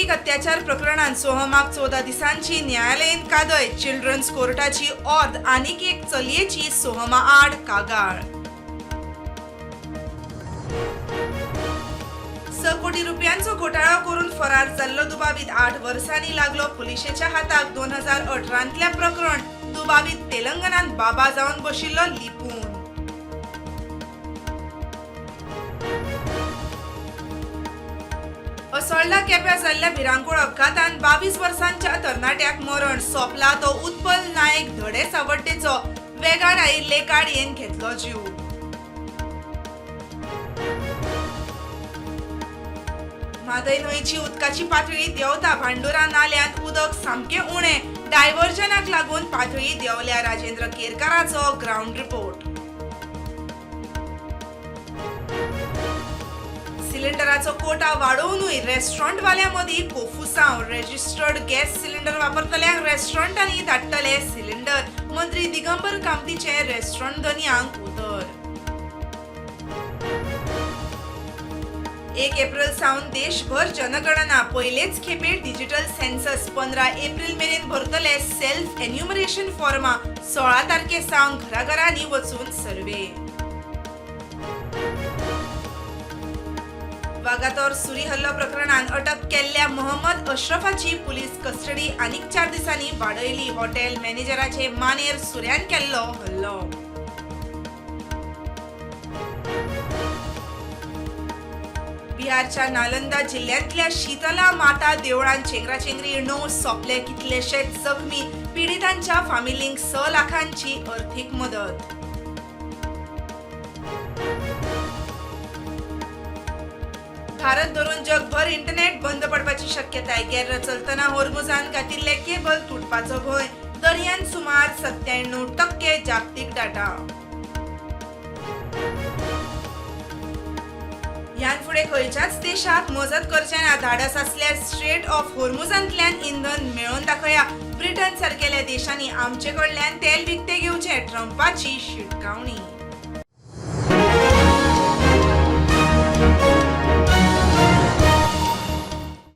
लैंगीक अत्याचार प्रकरणांत सोहमाक 14 दिसांची न्यायालयीन कादय. चिल्ड्रन्स कोर्टाची ऑर्द. आनीक एक चलयेची सोहमा आड कागाळ. 6 कोटी रुपयांचो घोटाळो करून फरार जाल्लो दुबावीत 8 वर्सांनी लागलो पुलिशेच्या हाताक. 2018तल्या प्रकरण. दुबावीत तेलंगणात बाबा जावन बशिल्लो लिपून. असोळडा केप्यां जाल्ल्या भिरांकूळ अपघातान 22 वर्सांच्या तरणाट्याक मरण. सोंपला तो उत्पल नायक धडे सावड्डेचो. वेगान आयिल्ले गाडयेन घेतलो जीव. म्हादय न्हंयची उदकाची पातळी देंवता. भांडुरा नाल्यांत उदक सामकें उणें. डायव्हर्जनाक लागून पातळी देंवल्या. राजेंद्र केरकाराचो ग्रावंड रिपोर्ट. सिलिंडराचो कोटा वाडोवनूय रेस्टॉरंटवाल्यां मदीं कोफुसांव. रजिस्टर्ड गॅस सिलिंडर वापरतल्यांक रेस्टॉरंटांनी धाडटले सिलिंडर. मंत्री दिगंबर कामतीचें रेस्टॉरंट धनयांक उतर. 1 एप्रिल सावन देशभर जनगणना. पयलेच खेपे डिजिटल सेन्सस. 15 एप्रिल मेरेन भरतले सेल्फ एन्युमरेशन फॉर्मा. 16 तारखे सावन घराघरांनी वचून सर्वे. वागातोर सुरी हल्लो प्रकरणात अटक केल्ल्या मोहम्मद अशरफाची पुलीस कस्टडी आनीक 4 दिसांनी वाडयली. हॉटेल मॅनेजराचे मानेर सुऱ्यान केल्लो हल्लो. बिहारच्या नालंदा जिल्ह्यांतल्या शीतला माता देवळांत चेंगराचेंगरी. 9 सोंपले, कितलेशेच जखमी. पिडितांच्या फामिलींक 6 लाखांची अर्थीक मदत. भारत धरून जगभर इंटरनेट बंद पडपाची शक्यताय. गेर्र चलतना होर्मुझान घातिल्ले केबल तुटपाचो भंय. दर्यांत सुमार 97% जागतीक डाटा. ह्यान फुडें खंयच्याच देशाक मजत करचे ना. धाडस आसल्यार स्ट्रेट ऑफ होर्मुझांतल्यान इंधन मेळोवन दाखया. ब्रिटन सारकेल्या देशांनी आमचे कडल्यान तेल विकतें घेवचें. ट्रंपाची शिटकावणी.